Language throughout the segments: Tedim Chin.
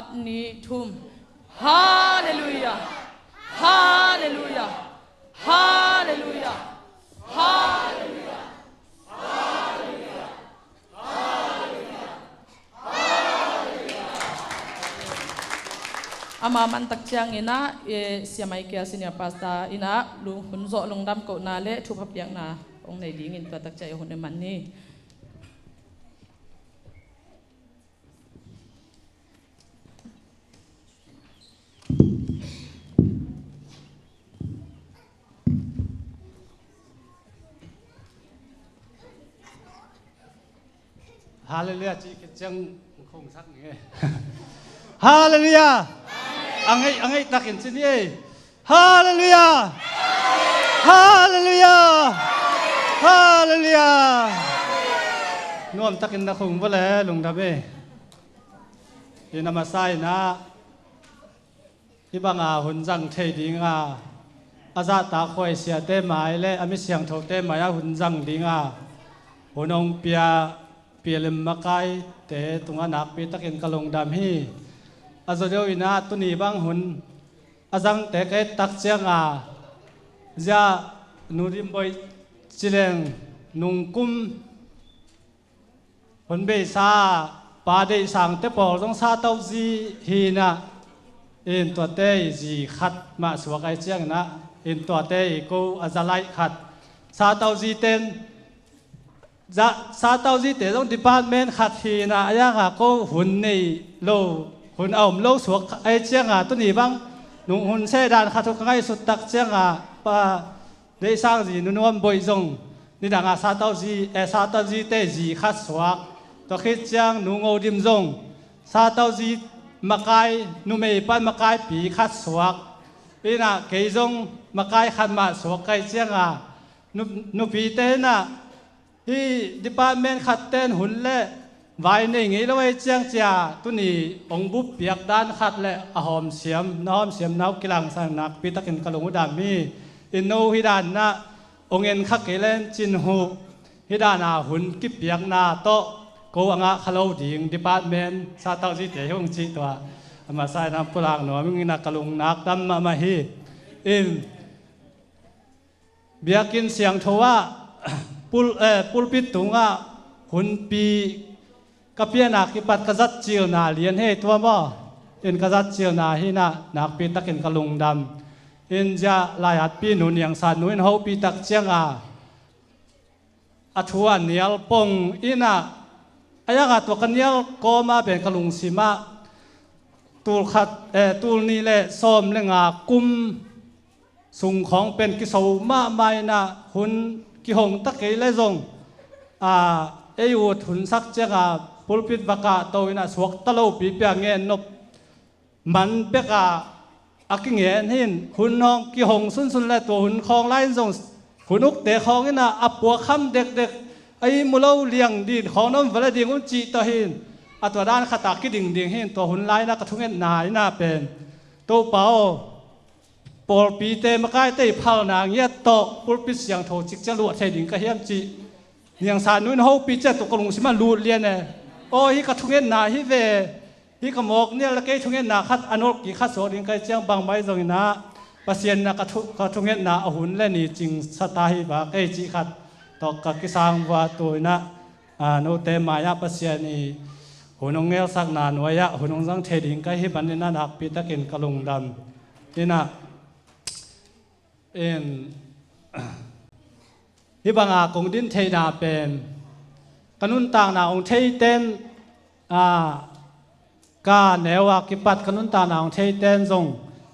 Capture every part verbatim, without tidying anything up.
Khat, nih, thum. Halleluiah. Halleluiah. Halleluiah. Halleluiah. Ama mantak ciangin ah, eh, Sia Michael Senior Pastor in ah lu-, hun zawh lungdam kohna le thupha piakna hong nei dingin tua tak ciang i hun i man ni. Halleluiah ci khit ciang khungsak ni e. Halleluiah. A ngeih, a ngeih takin ci ni e. Halleluiah. Halleluiah. Halleluiah. Nuam takin na khung vua le lungdam e. Inn a masa in ah hih banga hun zang thei dinga, a zahtak khuaisiate mai le a mi siangthote mai-ah hun zang dinga hun hong pia Pi Lim makaite tungah nakpi takin ka lungdam hi. A zaw deuh in ah tuni bang hun a zangte ka et tak cianga ziah Nu Dim Boih Ci Leng nungkum hun beisa Pa Deih Sangte pawl zong satauzi hi in ah, in tuate i zi khat mah suak ai ciangin ah, in tuate i ko a za laih khat satauzi ten za, satauzite zong department khat hi in ah, a yanga ko hun nei lo, hun a om lo suak ai cianga tuni bang nung hun seh dan khat uh ka ngaihsut tak cianga Pa Deih Sang zi Nu Nuam Boih zong nidanga satauzi, eh, satauzite zi khat suak. Tua khit ciang Nu Ngo Dim zong satauzi makai, numei pan makai pi khat suak. In ah kei zong makai khat mah suak kai cianga nu, nupite in ah hih department khat ten hun le vai nei ngei lo ai ciang cia tuni hong bup piak dan khat le a hawmsiam, na hawmsiam nau kilangsan nakpi takin ka lung uh dam hi. In no hih dan in ah hong en kha kei len cin huh hih dana hun kipiakna tawh ko a ngah kha lo ding department satauzite hi hong cih tua a masa in ah pulak nuam in ah ka lung nak dam mahmah hi. In biakinn siangtho ah pul-, eh, pulpit tungah hunpi ka piana kipat ka zatcilna lian hi tua maw? In ka zatcilna hi in ah nakpi takin ka lungdam. In ziah lai-at Pi Nu Niang San Nu in hopih tak cianga a thu a nial pong in ah, a yanga tua ka nial kawma pen ka lungsimah tul khat, eh, tul nih le sawm le nga kum sung khawng pen kiso mahmah in ah hun kihong ta kei le zong, a, ei ut hun sak cianga pulpit va kahto in ah suakta lopi pia ngen nop man beka a kingen hin hun hong kihong sunsun le tua hun khawng lai in zong hun ukte khawng in ah a puakham dekdek a i mu lo liang din khawng na om va le ding un cih tawh hin a tua dan khata kiding ding hin tua hun lai in ah ka thungetna in ah pen Topa aw, pawlpite makaite i phalna ngiat tawh pulpit siangtho cikciang luah thei ding ka hiam cih Niang San Nu in hopih ciah tua ka lungsimah lut lian e. Aw, hih ka thungetna hi ve. Hih ka mawk nial le kei thungetna khat a nolh kik khat suak ding kai ciang bangmah zong in ah Pasian in ah ka thu, ka thungetna a hun le ni cingsa ta hi bak ei cih khat tawh ka kisang vua tu in ah, a, note mai-ah Pasian i hun hong ngelsakna nuai-ah hun hong zang thei ding kai hi man in ah nakpi takin ka lungdam. In ah, in, hih banga kong din theihna pen ka nuntakna hong theiten, a, ka neu a kipat ka nuntakna hong theiten zong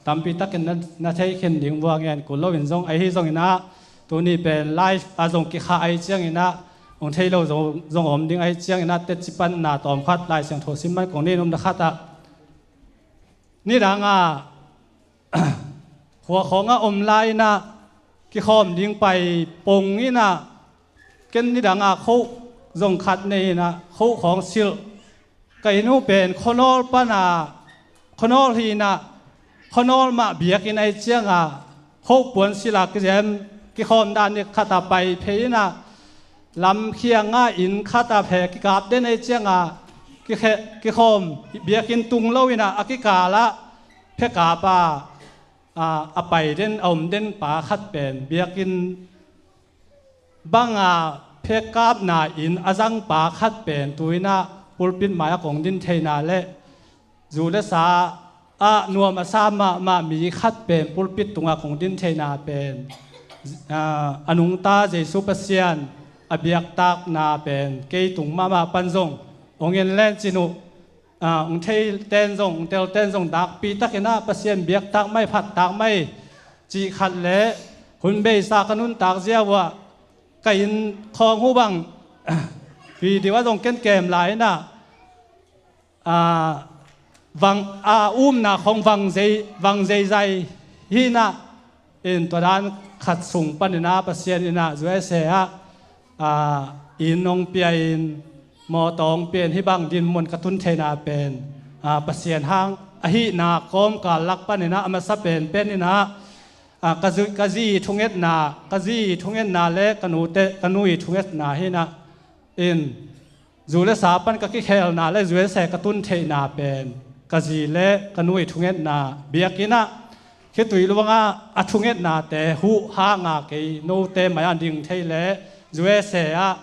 tampi takin na, na thei khin ding vua ngen kul lo in zong ahi zong in ah tuni pen live a zong kikha ai ciang in ah hong thei lo zong, zong om ding ai ciang in ah tetci panna tawm khat Lai Siangtho sim man kong nin um na khat ah nidang a khua khawngah om lai in ah kikhawm ding pai pong in ah ken nidang a khoh zong khat nei in ah khoh khawng silh. Ka inn uh pen khuanawl pana, khuanawl hi in ah khuanawl mah biakinn ai cianga khoh puan silh a kizem kikhawm dan dik khat a pai phei in ah lam khiangah inn khat a phe kikap den ai cianga kikhe- kikhawm biakinn tung lo in ah a kikal ah phekap a, a, a pai den, a om den pa khat pen biakinn banga phekapna in a zang pa khat pen tu in ah pulpit mai ah kong din theihna le zu le sa ah nuam a sa mahmah mi khat pen pulpit tungah kong din theihna pen, a, a nungta Jesu Pasian a biaktakna pen kei tung mahmah pan zong hong en len cin uh. A, hong thei ten zong, hong tel ten zong nakpi takin ah Pasian biaktak mai, phattak mai cih khat le hun beisa ka nuntak zia uh ah ka inn khawng uh bang video ah zong ken kem lai in ah, a, vang, a, umna khawng vang zei, vang zeizai hi in ah, in tua dan khat sung panin ah Pasian in ah U S A ah, a, inn hong pia in, mawtaw hong pia in, hih bang dinmun ka tun theihna pen, a, Pasian hang ahihna kawmkal lak panin ah a masa penpen in ah, a, ka zu- ka zi thungetna, ka zi thungetna le ka nute, ka nu i thungetna hi in ah, in zu le sa pan ka kikhelna le U S A ka tun theihna pen ka zi le ka nu i thungetna biakinn ah khitui luangah a thungetnate huh hanga kei note mai ah ding thei le U S A ah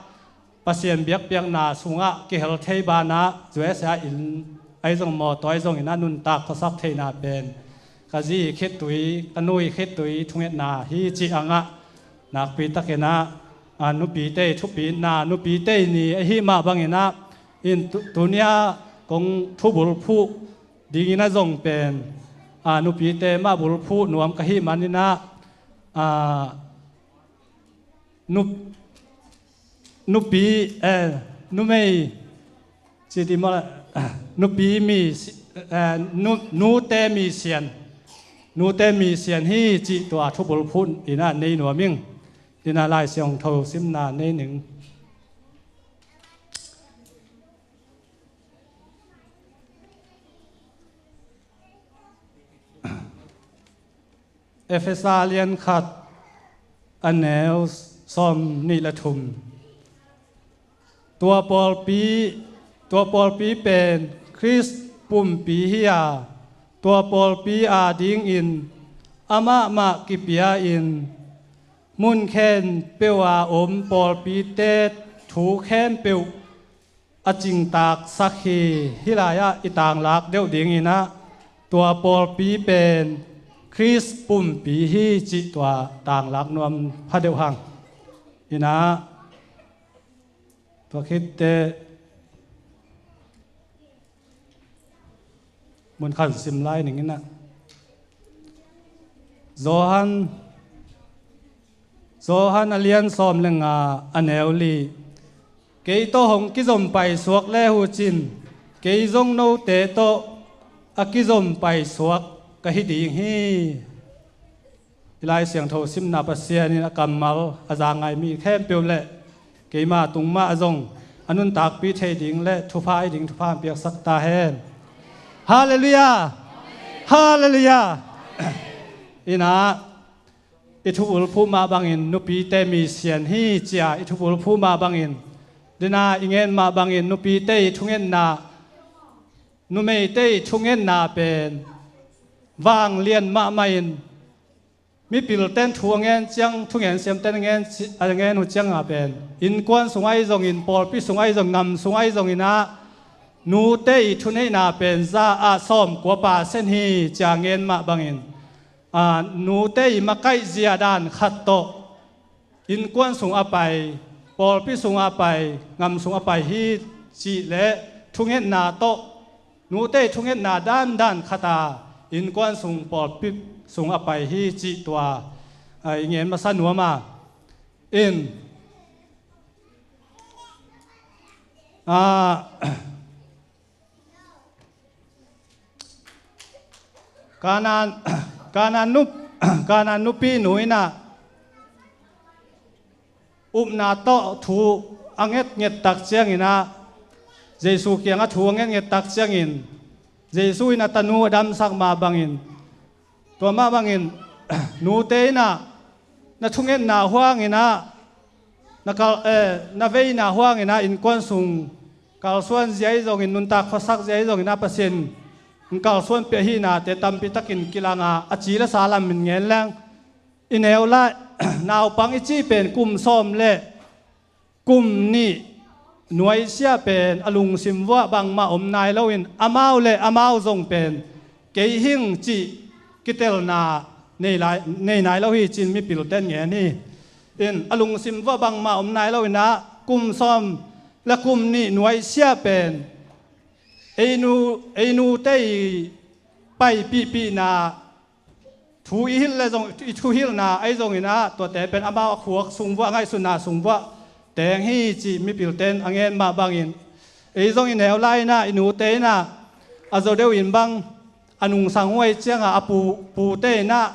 Pasian biakpiakna sungah kihel thei banah U S A ah inn ahi zong mawtaw ahi zongin ah nuntak khuasak theihna pen ka zi khitui, ka nu i khitui thungetna hi cih angah nakpi takin ah, a, nupite i thupitna, nupite i ni ahi mah bangin ah, in tu- tuni-a kong thubulphuh dingin ah zong pen, a, nupite mah bulphuh nuam ka hih manin ah, a, nup- nupi, eh, numei, ci di maw le, nupi mi si- eh, nu- nute mi sian, nute mi sian hi cih tua thubulphuh in ah nei nuam ing. Ina Lai Siangtho simna nei ning. Efesa lian khat, a neu sawm nih le thum. Tua pawlpi, tua pawlpi pen Khrist pumpi hi a, tua pawlpi adingin amah mah kipia in, mun khempeuh a om pawlpite thu khempeuh a cingtaksak hi. Hih lai-ah i tanglak deuh dingin ah, tua pawlpi pen Khrist pumpi hi cih tua tanglak nuam pha deuh hang. Ina, tua khitte mun khat sim lai ning ina. Johan, Johan a lian sawm le nga, a neu li. Kei tawh hong kizom paisuak le hucin, kei zong note tawh a kizom paisuak ka hi ding hi. I Lai Siangtho simna Pasian in a kammal a za ngai mi khempeuh le keima tung mah a zong a nuntakpih thei ding le thupha hi ding thupha hong piaksak ta hen. Halleluiah. Halleluiah. Ina, i thubulphuh mah bangin nupite mi sian hi cia i thubulphuh mah bangin, dina i ngen mah bangin nupite i thungetna, numeite i thungetna pen vanglian mahmah in, mipilten thu a ngen ciang, thungen siamten a ngen ci- a ngen uh cianga pen innkuan sung ahi zongin, pawlpi sung ahi zong, ngam sung ahi zongin ah, nute i thuneihna pen za ah sawmkua percent hi cia ngen mah bangin, a, nute i makaihzia dan khat tawh innkuan sung a pai, pawlpi sung a pai, ngam sung a pai hi cih le thungetna tawh, nute i thungetna dandan khat a innkuan sung, pawlpi sung a pai hi cih tua, a, i ngen masa nuam a. In, a, Kanaan, Kanaan nup- Kanaan nupi nu in ah upna tawh thu a ngetnget tak ciangin ah, Jesu kiangah thu a ngetnget tak ciangin, Jesu in a tanu a damsak mah bangin, tua mah bangin, nute in ah na thungetna huangin ah, na kal- eh, na veina huangin ah innkuan sung kalsuan zia ahi zongin, nuntak khuasak zia ahi zongin ah Pasian in kalsuan pia ahihnate tampi takin kilang a, a ci le sa lam in ngen leng, i neu lai naupang i cih pen kum sawm le kum nih nuaisiah pen a lungsim vuah bangmah om nai loin, amau le amau zong pen kei hing cih kitelna nei lai, nei nai lo hi ci-in mipilten ngen hi. In a lungsim vuah bangmah om nai loin ah kum sawm le kum nih nuaisiah pen ei nu, ei nute i paipihpihna thu i hilh le zong, i thuhilhna ahi zongin ah tuate pen amau a khuak sung vuah, a ngaihsutna sung vuah teng hi cih mipilten a ngen mah bangin, ei zong i neu lai-in ah i nute in ah a zaw deuh in bang a nungsang huai ciangah a pu, pute in ah,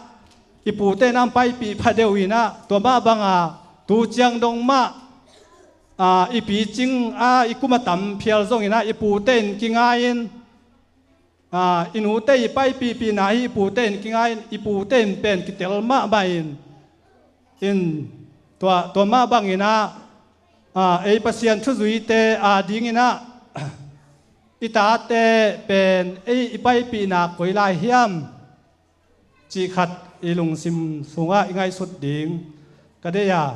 i pute in ah paipih pha deuh in ah, tua mah banga tu ciang dong mah, a, i picing a i kum a tam phial zongin ah i pute in kingai-in, a, i nute i paipihpihna hi i pute in kingai-in, i pute in pen kitel mahmah in, in tua, tua mah bangin ah, a, ei Pasian thuzuite adingin ah i tate pen ei i paipihna koi lai hiam cih khat i lungsim sungah i ngaihsut ding ka deih a.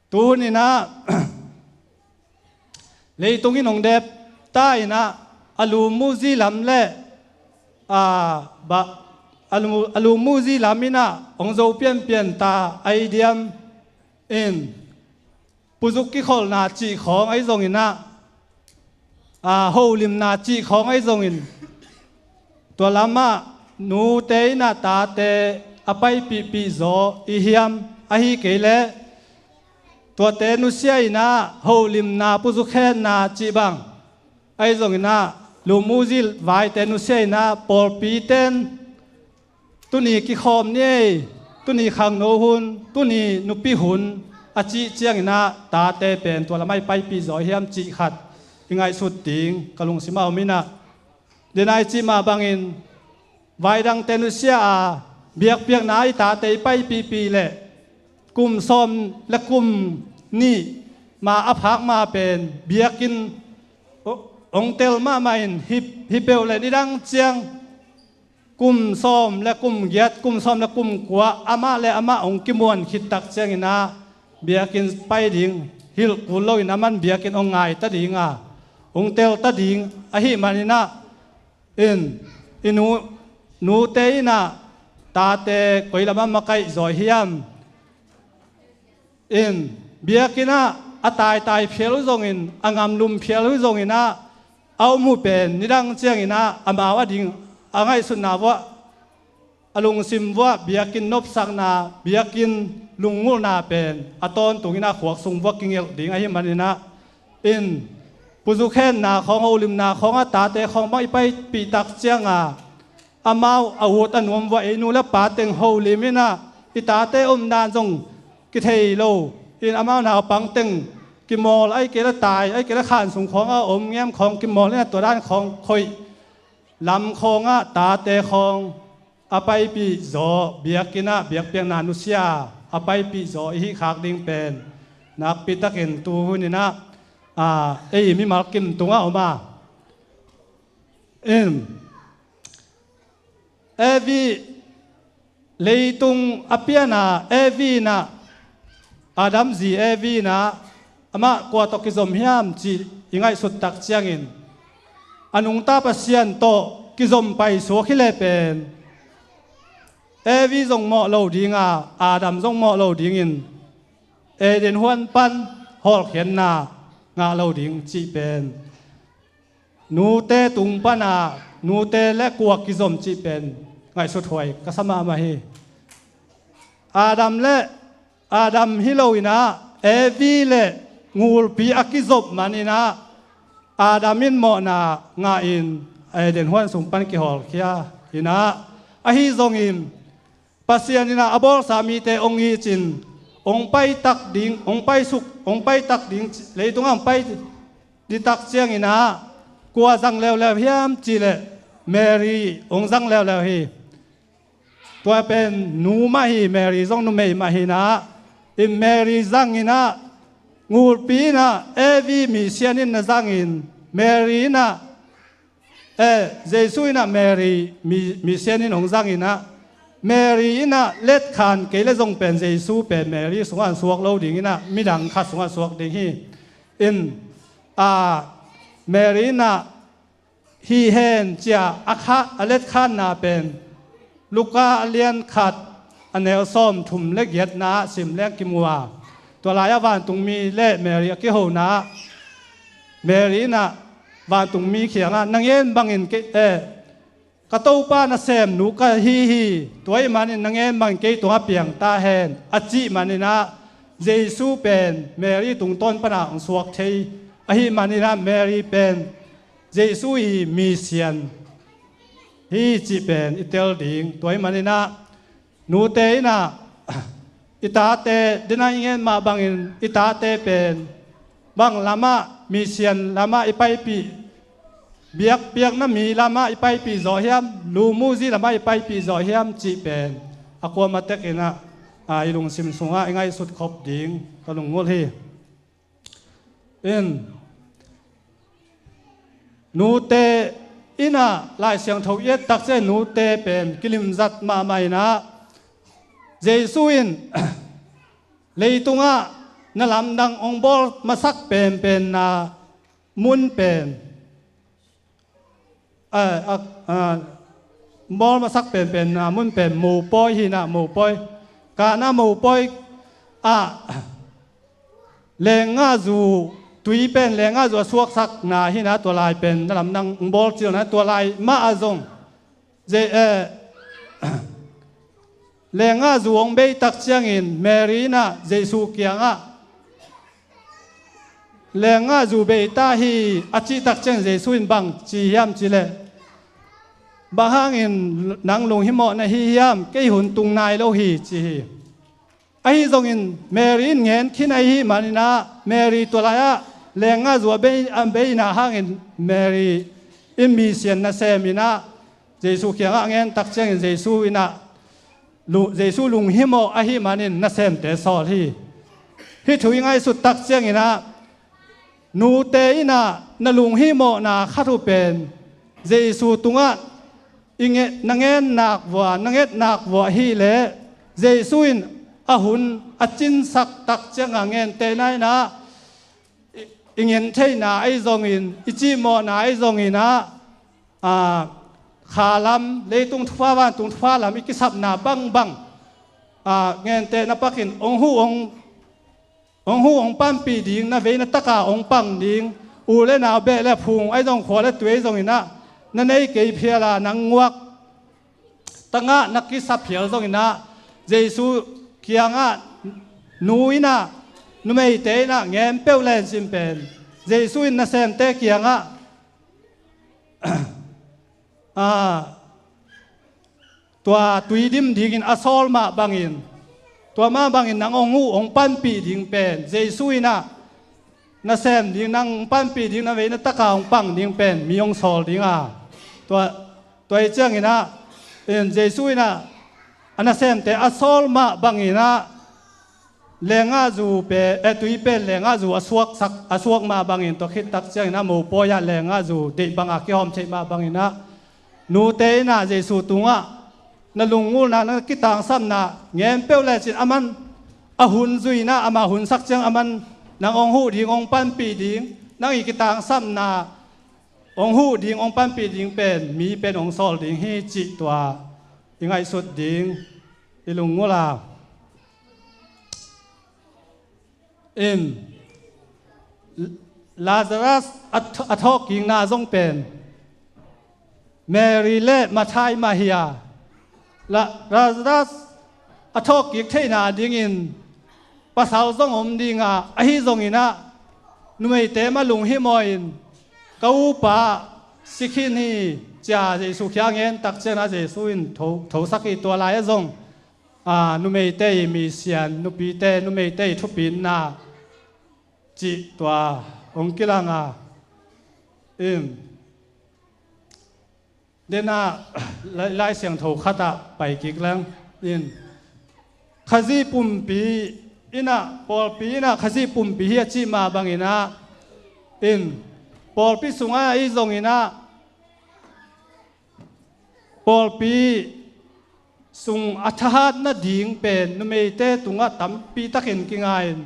Tu hunin ah leitung in hong dep ta in ah a lum mu zi lam le, a, ba, a lum, a lum mu zi lam in ah hong zo pianpian ta ahi diam in, puzuk kikholhna cih khawng ahi zongin ah, a, holimna cih khawng ahi zongin, tua lamah nute in ah tate a paipihpih zaw i hiam, ahi kei leh tuate nusia in ah holimna, puzukhenna cih bang ahi zongin ah, lum mu zi vaite nusia in ah pawlpiten tuni kikhawm ni ei, tuni khangno hun, tuni nupi hun a cih ciangin ah tate pen tua lamah i paipih zaw hiam cih khat i ngaihsut ding ka lungsim ah om in ah, denai cih mah bangin vaidangte nusia a biakpiakna i tate i paipihpih leh kum sawm le kum nih ma a phak ma pen biakinn hong tel mahmah in, hi, hi peuh le nidang ciang kum sawm le kum giat, kum sawm le kum kua amah le amah hong kimuan khit tak ciangin ah biakinn pai ding hilh kul loin aman biakinn hong ngai ta ding a, hong tel ta ding ahih manin ah, in, i nu, nute in ah tate koi lamah makaih zaw hiam? In, biakinn ah a taitai phial uh zongin, a ngamlum phial uh zongin ah a om uh pen nidang ciangin ah amau ading a ngaihsutna vuah, a lungsim vuah biakinn nopsakna, biakinn lunggulhna pen a tawntungin ah khuak sung vuah kingelh ding ahih manin ah, in, puzukhenna khawng, holimna khawng ah tate khawng bang i paipih tak cianga amau a ut a nuam vuah ei nu le pa teng holim in ah i tate omdan zong kithei lo in, amau naupang teng kimawl, ahih kei leh tai, ahih kei leh khan sung khawng ah om ngiam khawng kimawl in ah tua dan khawng khoih lam khawng ah tate khawng a paipih zaw, biakinn ah biakpiakna nusia a paipih zaw i hih khak ding pen nakpi takin tu hunin ah, a, ei mimal kim tungah om a, in, Evi, leitung a pian a Evi in ah, Adam zi Evi in ah amah kua tawh kizom hiam cih i ngaihsut tak ciangin, a nungta Pasian tawh kizom paisuak hi leh pen Evi zong mawh lo ding a, Adam zong mawh lo dingin Eden huan pan hawlkhiatna ngah lo ding cih pen nute tung pana nute le kua kizom cih pen ngaihsut huai ka sa mahmah hi. Adam le, Adam hi lo in ah Evi le ngulpi a kizop man in ah Adam in mawhna ngah in Eden huan sung pan kihawlkhia in ah, ahi zongin Pasian in ah a bawlsa mite hong ngicin, hong paitak ding, hong paisuk, hong paitak ding, leitungah hong pai ding tak ciangin ah kua zang leuleu hiam cih leh Mary hong zang leuleu hi. Tua pen nu mah hi, Mary zong numei mah hi in ah, in Mary zang in ah Ngulpi in ah Evi misian in na zangin, Mary in ah, eh, Jesu in ah Mary mi, misian in hong zangin ah, Mary in ah letkhan kei le zong pen Jesu pen Mary sungah an suak lo ding in ah midang khat sungah suak ding hi. In, ah, Mary in ah hi hen cia a kha, a letkhanna pen Luka a lian khat a neu sawm thum le giatna ah sim leng kimu a. Tua lai-ah vantungmi le Mary a kihona ah Mary in ah vantungmi kiangah, "Na ngen bangin kei, eh, ka Topa nasem nu ka hi hi. Tua ahih manin na ngen bangin kei tungah piang ta hen," a cih manin ah Jesu pen Mary tungtawn panah hong suak thei ahih manin ah Mary pen Jesu i misian hi cih pen i tel ding. Tua ahih manin ah nute in ah i tate, dena i ngen mah bangin i tate pen bang lamah, misian lamah i paipih, biakpiakna mi lamah i paipih zawh hiam, lumuzi lamah i paipih zawh hiam cih pen a kuamah tek in ah, a, i lungsim sungah i ngaihsut khop ding ka lunggulh hi. In, nute in ah Lai Siangtho i et tak ciang nute pen kilimzat mahmah in ah Jesu in leitungah na lamdang hong bawl masak penpenna mun pen, a, a, a, bawl masak penpenna mun pen mopawi hi in ah, mopawi. Kana mopawi ah lenggahzu, tui pen lenggahzu a suaksakna hi in ah, tua lai pen na lamdang hong bawl cilna, tua lai mah ah zong Je-, eh, lenggahzu hong bei tak ciangin Mary in ah Jesu kiangah, "Lenggahzu bei ta hi," a cih tak ciangin Jesu in bang ci hiam cih leh, "Bang hangin nang lunghimawh na hi hiam? Kei hun tung nai lo hi," ci hi. Ahi zongin Mary in ngen khin ahih manin ah, Mary tua lai-ah lenggahzu a bei, a beina hangin Mary in misian nasem in ah Jesu kiangah a ngen tak ciangin Jesu in ah lu-, Jesu lunghimawh ahih manin nasemte sawl hi. Hih thu i ngaihsut tak ciangin ah nute in ah na lunghimawhna khat uh pen Jesu tungah i nge-, na ngen nak vua, na nget nak vua ahih leh, Jesu in a hun a cinsak tak ciangah ngentehna in ah i, i ngen theihna ahi zongin, i cihmawhna ahi zongin ah, a, kha lam, leitung thupha, vantung thupha lam i kisapna bangbang, a, ngentehna pakin hong huh, hong hong huh, hong panpih ding, na vei na taka hong pang ding, u le nau, beh le phung ahi zong, khua le tui ahi zongin ah, na nei kei phial a, nang nguak tangah na kisap phial zongin ah, Jesu kiangah nu in ah, numeite in ah ngen peuh lecin pen Jesu in nasemte kiangah, a, tua tui dim dingin a sawl mah bangin, tua mah bangin nang hong huh, hong panpih ding pen Jesu in ah nasem ding, nang hong panpih ding, na vei na taka hong pang ding pen mi hong sawl ding a. Tua, tua hi ciangin ah, in Jesu in ah a nasemte a sawl mah bangin ah, lenggahzu pen, eh, tui pen lenggahzu a suaksak, a suak mah bangin, tua khit tak ciangin ah mopawi ah lenggahzu deih banga kihawm theih mah bangin ah, nute in ah Jesu tungah na lunggulhna, na kitangsapna ngen peuh lecin aman a hun zui in ah, ama hun sak ciang aman nang hong huh ding, hong panpih ding, nang i kitangsapna hong huh ding, hong panpih ding pen mi pen hong sawl ding hi cih tua i ngaihsut ding, i lunggulh a. In, Lazarus a th-, a thawhkikna zong pen Mary le Martha mah hi a. La-, Lazarus a thawhkik theihna dingin pasal zong om ding a, ahi zongin ah numeite mah lunghimawh in, "Ka upa si khin hi," cia Jesu kiang ngen tak ciangin ah Jesu in tho, thosak hi. Tua lai-ah zong, a, numeite i misian, nupite, numeite i thupitna cih tua hong kilang a. In, dena, Lai, Lai Siangtho khatah pai kik leng in, Khazih pumpi Inah pawlpi inah Khazih pumpi hi a cih mah banginah, in pawlpi sungah ahi zonginah pawlpi sung a thahat nading pen numeite tungah tampi takin kingai in,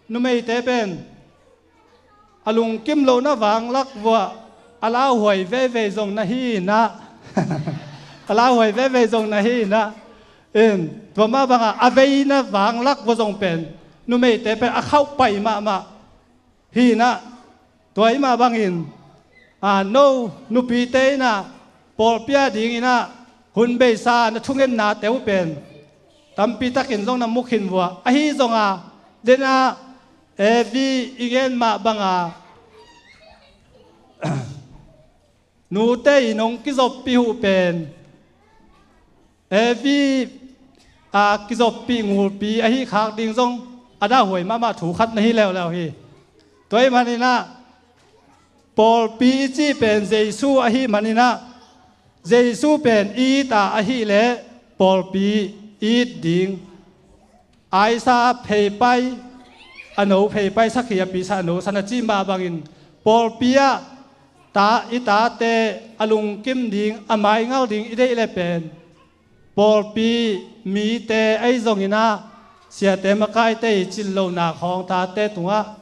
numeite pen a lungkim lohna vanglak vuah a lauhuai veivei zong na hi inah, a lauhuai veivei zong na hi inah, in tua mah bangah a veina vanglak vua zong pen numeite pen a khauh pai mahmah hi inah, tua i mah bangin, a, no nupite inah pawlpi a dinginah hun beisa na thungennate uh pen tampi takin zong na mu khin vua. Ahi zonga, denah Evi i ngen mah banga nute in hong kizoppih uh pen Evi a kizoppih ngulpi ahi khak ding zong a dahhuai mahmah thu khat na hi leuleu hi. Tua ahih maninah pawlpi i cih pen Jesu ahih maninah Jesu pen it a ahih leh pawlpi it ding. Aisa pheipai a no pheipai, sakhi a pisa a no san a cih mah bangin pawlpi ah ta, i tate a lungkim ding, a maingal ding i deih le pen pawlpi mite ahi zonginah siate makaite i cin lohna khawng tate tungah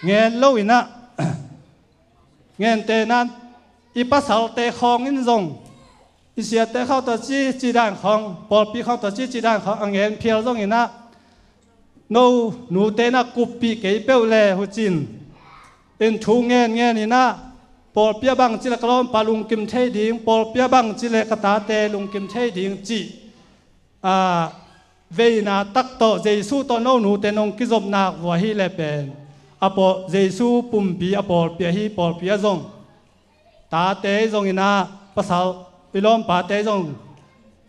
ngen loinah, ngente nan i pasalte khawng in zong i siate khawng tawh ci, ci dan khawng, pawlpi khawng tawh ci, ci dan khawng a ngen phial zonginah no nute inah kuppih kei peuh le hucin in thu ngen ngeninah pawlpi a bangci le ka lawmpa lungkim thei ding, pawlpi a bangci le ka tate lungkim thei ding cih, a, veina tak tawh Jesu tawh no nute nong kizopnak vua hi le pen a paw, Jesu pumpi a pawlpi ahi pawlpi a zong tate zonginah pasal i lawmpate zong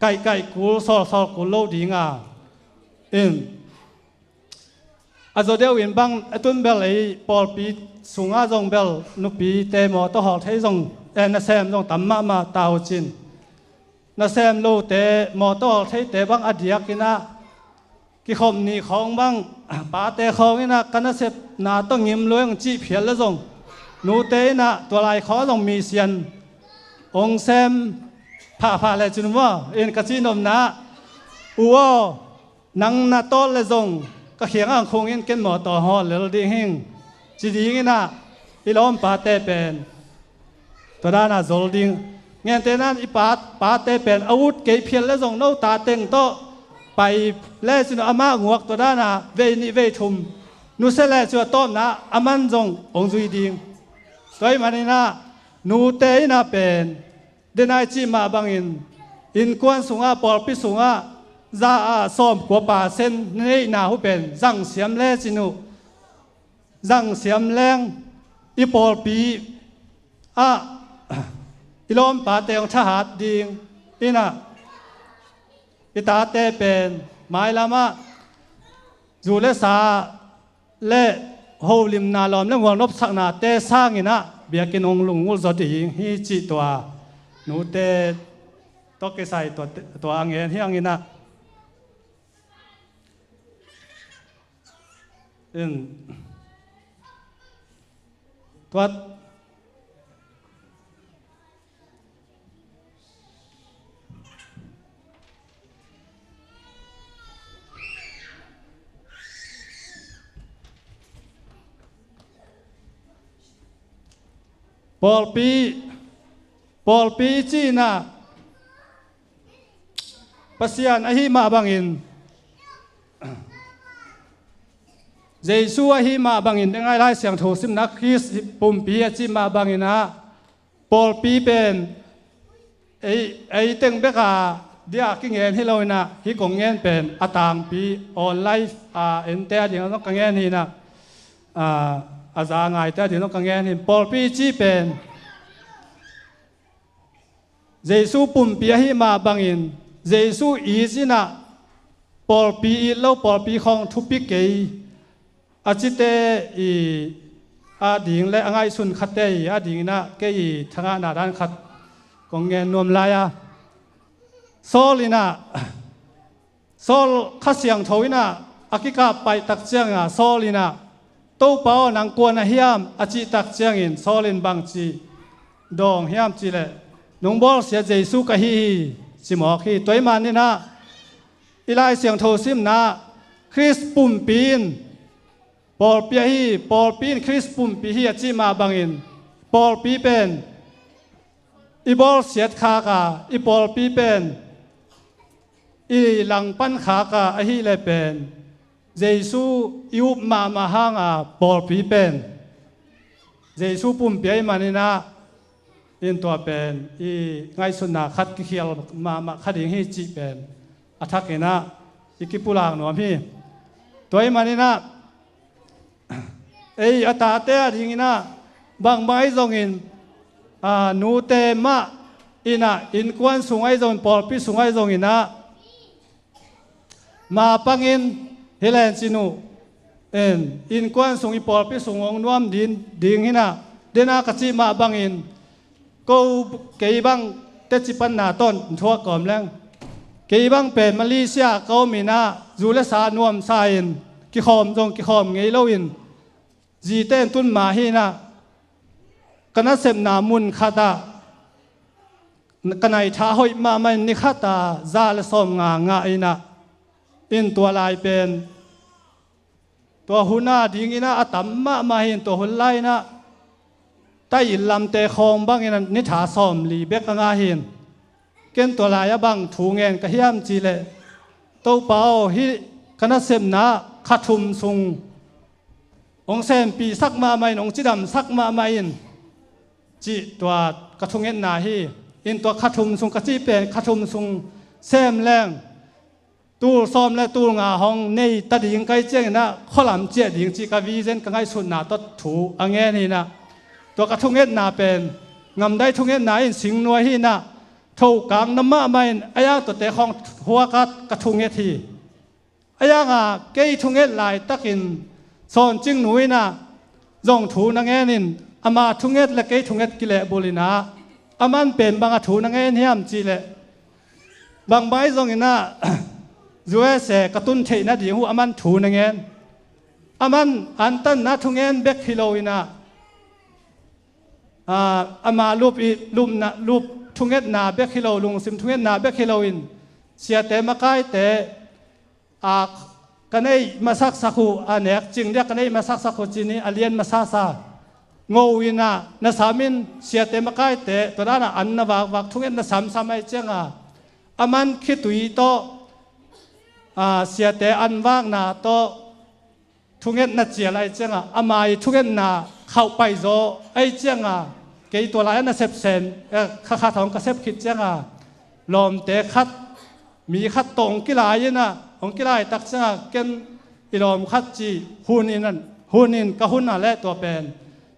kaihkaih kul, sawlsawl kul lo dinga, in a zaw deuh in bang a tun bel ei pawlpi sungah zong bel nupite mawtaw hawl thei zong, eh, nasem zong tam mahmah ta uh cin. Nasem lote mawtaw hawl theite bang a diakinah kikhop nih khawng bang pate khawng inah ka nasepna tawh ngim lua ing cih phial le zong nute inah tua lai khawng zong misian hong sem phahphah lecin maw, in ka cihnopna uh aw, nang na tawt le zong ka khiangah khung in ken mawtaw hawl lel ding hing ci dinginah i lawmpate pen tua dana zol ding. Ngente nan i pa, pate pen a ut kei phial le zong no ta teng tawh pai lecin amah nguak tua dana vei nih vei thum nusia lecin a tawpna a man zong hong zui ding. Tua ahih maninah nute inah pen denai cih mah bangin innkuan sungah, pawlpi sungah za a sawmkua percent na neihna uh pen zangsiam lecin uh, zangsiam leng i pawlpi ah i lawmpate hong thahat ding inah i tate pen mailamah zu le sa le holimna lawm le mual nopsaknate sanginah biakinn hong lungngulh zaw ding hi cih tua nute tawh kisai tua, tua a ngen hi hanginah, in tua pawlpi, pawlpi i cihna Pasian ahi mah bangin, Jesu ahi mah bangin, dengai Lai Siangtho simna Khrist pumpi a cih mah banginah pawlpi pen ei, ei teng beka dia kingen hi loinah hih kong ngen pen a tangpi online a ente a ding zong ka ngen hinah, a, a za ngaite a ding zong ka ngen hin. Pawlpi cih pen Jesu pumpi ahi mah bangin Jesu it inah pawlpi it lo, pawlpi khawng thupi kei a cite i a ding le a ngaihsun khatte i a dinginah kei i thangahna dan khat kong ngen nuam lai a. Saul inah, Saul Kha Siangtho inah a kikap paih tak ciangin ah Saul in ah, "Topa aw, nang kua na hiam?" a cih tak ciangin Saul in bangci dawng hiam cih leh, "Nong bawlsiat Jesu ka hi hi," ci mawk hi. Tua ahih manin ah i Lai Siangtho simna ah, "Khrist pumpi in pawlpi ahi, pawlpi in Khrist pumpi hi," a cih mah bangin pawlpi pen i bawlsiat khak a, i pawlpi pen i langpan khak a, ahih leh pen Jesu i up mahmah hang a pawlpi pen Jesu pumpi ahih manin ah, in tua pen i ngaihsutna khat kikhial mahmah kha ding hi cih pen a thakin ah i kipulak nuam hi. Tua ahih manin ah ei a tate a dingin ah, bangbang ahi zongin, a, nute mah in ah, innkuan sung ahi zongin, pawlpi sung ahi zongin ah, ma pangin hi len cin uh, in, innkuan sung, i pawlpi sung hong nuam ding, ding hi in ah, den a ka cih mah bangin, ko, kei bang teci panna tawh thuak kawm leng, kei bang pen Malaysia ka om in ah, zu le sa nuamsa in, kikhawm zong kikhawm ngei loin, zite in tun ma hi in ah, ka nasepna mun khat ah ka nai tha hoih mahmah in, ni khat ah za le sawmnga ngah in ah, in tua lai pen tua hun a dingin ah a tam mahmah hi in, tua hun lai in ah taih inn lamte khawng bangin ah ni tha sawmli bek a ngah hi in. Ken tua lai-ah bang thu ngen ka hiam cih leh, "Topa aw, hih ka nasepna kha thum sung hong sempihsak mahmah in, hong cidamsak mahmah in," cih tua ka thungetna hi. In tua kha thum sung ka cih pen, kha thum sung sem leng tul sawm le tul nga hong nei ta ding ka hih ciangin ah, khua lam ciah ding cih ka vision, ka ngaihsutna tawh thu a ngen hi in ah, tua ka thungetna pen ngamdai thungetna in, singnuai hi in ah, thokang na mahmah in, a yang tuate khawng huak a ka thunget hi. A yang a kei thunget laitakin Sawn Cing Nu in ah zong thu na ngen in, ama thunget le kei thunget kilehbul in ah, aman pen bang a thu na ngen hiam cih leh, bangbang ahi zongin ah U S A ka tun theih nading uh aman thu na ngen. Aman antanna thungen bek hi lo in ah, aa, ama lup i, lupna, lup thungetna bek hi lo, lungsim thungetna bek hi loin, siate makaite, aa, ka neih masaksak uh, a nek cing dia ka neih masaksak uh cin i, a lian masasa ngo in ah, na sam in, siate makaite tua dan a an na vakvak, thunget na samsam ahih ciang a, aman khitui tawh, aa, siate an vakna tawh thunget na cial ahih ciang a, ama i thungetna khauh paizaw ahih ciang a, kei tua lai-ah na sepsen, eh, kha khat hong ka sep khit ciang a, lawmte khat, mi khat tawh hong kilai in ah, hong kilai tak ciang a, ken i lawm khat ci, hun in an, hun in ka hun a leh tua pen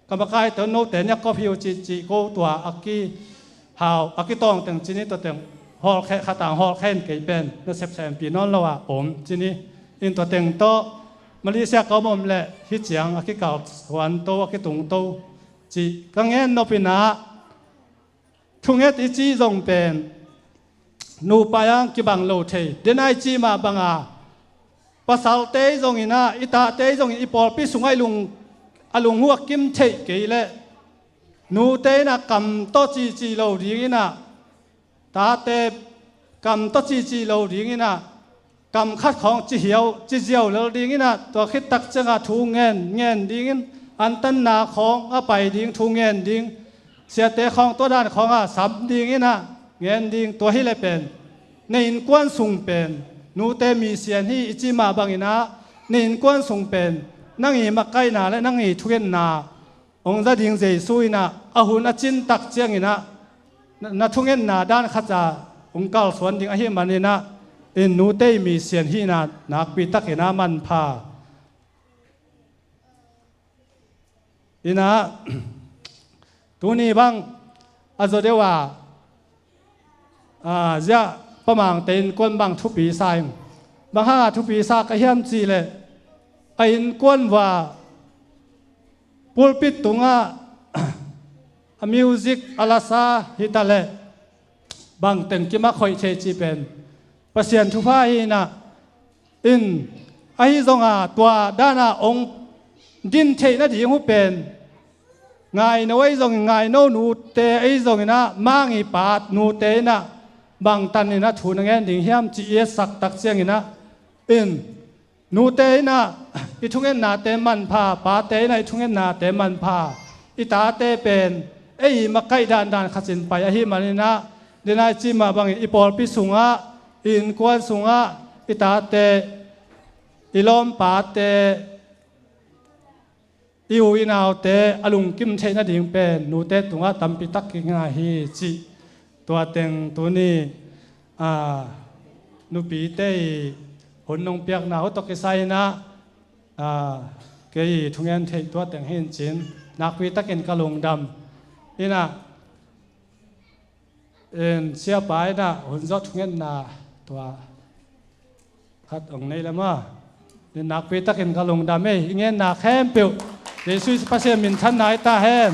ka makaite, note nia kop hi uh ci, ci ko, tua a kihau, a kitawng teng cin i, tua teng hawlkheh khat ang hawlkheh in, kei pen na sepsenpih nawn lo a om cin i, in tua teng tawh Malaysia ka om om leh hih ciang a kikalsuan to, a kitung to cih ka ngen nop in ah, thunget i cih zong pen nupa i ang kibang lo thei. Den a i cih mah bang a, pasalte i zongin ah, i tate i zongin, i pawlpi sungah i lung, a lung uh a kim theih kei leh, nute in ah kam tawh cici lo dingin ah, tate kam tawh cici lo dingin ah, kam khat khawng ci hiau, ci ziau lel dingin ah, tua khit tak ciang a thu ngen, ngen dingin, antanna khawng a pai ding thu ngen ding, siate khawng tua dan khawng a sam dingin ah, ngen ding. Tua hi leh pen na innkuan sung pen nute mi sian hi i cih mah bangin ah, na innkuan sung pen nang i makaihna le nang i thungetna hong za ding Jesu in ah, a hun a cin tak ciangin ah, na, na thungetna dan khat ah hong kalsuan ding ahih manin ah, in nute i mi sian hihna nakpi takin ah manpha. In ah, tuni bang a zaw deuh a, a, ziah Pa Mangte innkuan bang thupi sa ing. Bang hang a thupi sa ka hiam cih leh, a innkuan uah pulpit tungah a music a lasa hi ta leh, bang teng kimak hoih thei cih pen Pasian thupha hi in ah, in Ahi zonga tua dana ong din theih nading uh pen ngaino ahi zongin, ngaino nute ahi zongin ah, mangi pa nute in ah bangtan in ah thu na ngen ding hiam ci i etsak tak ciangin ah, in nute in ah i thungennate manpha, pate in ah i thungennate manpha, i tate pen ei makaih dandan khatin pai ahih manin ah, denai cih mah bangin i pawlpi sungah, i innkuan sungah i tate, i lawmpate, i u i naute a lungkim theih nading pen nute tungah tampi tak kingai hi cih tua teng tuni, aa, nupite i hun nong piakna uh tawh kisai in ah, aa, kei i thungen theih tua teng hi in cin, nakpi takin ka lungdam. In ah, in siapa in ah hun zawh thungetna tua khat ong nei le maw? In nakpi takin ka lungdam ei. I ngenna khempeuh Jesuh Pasian minthanna hi ta hen.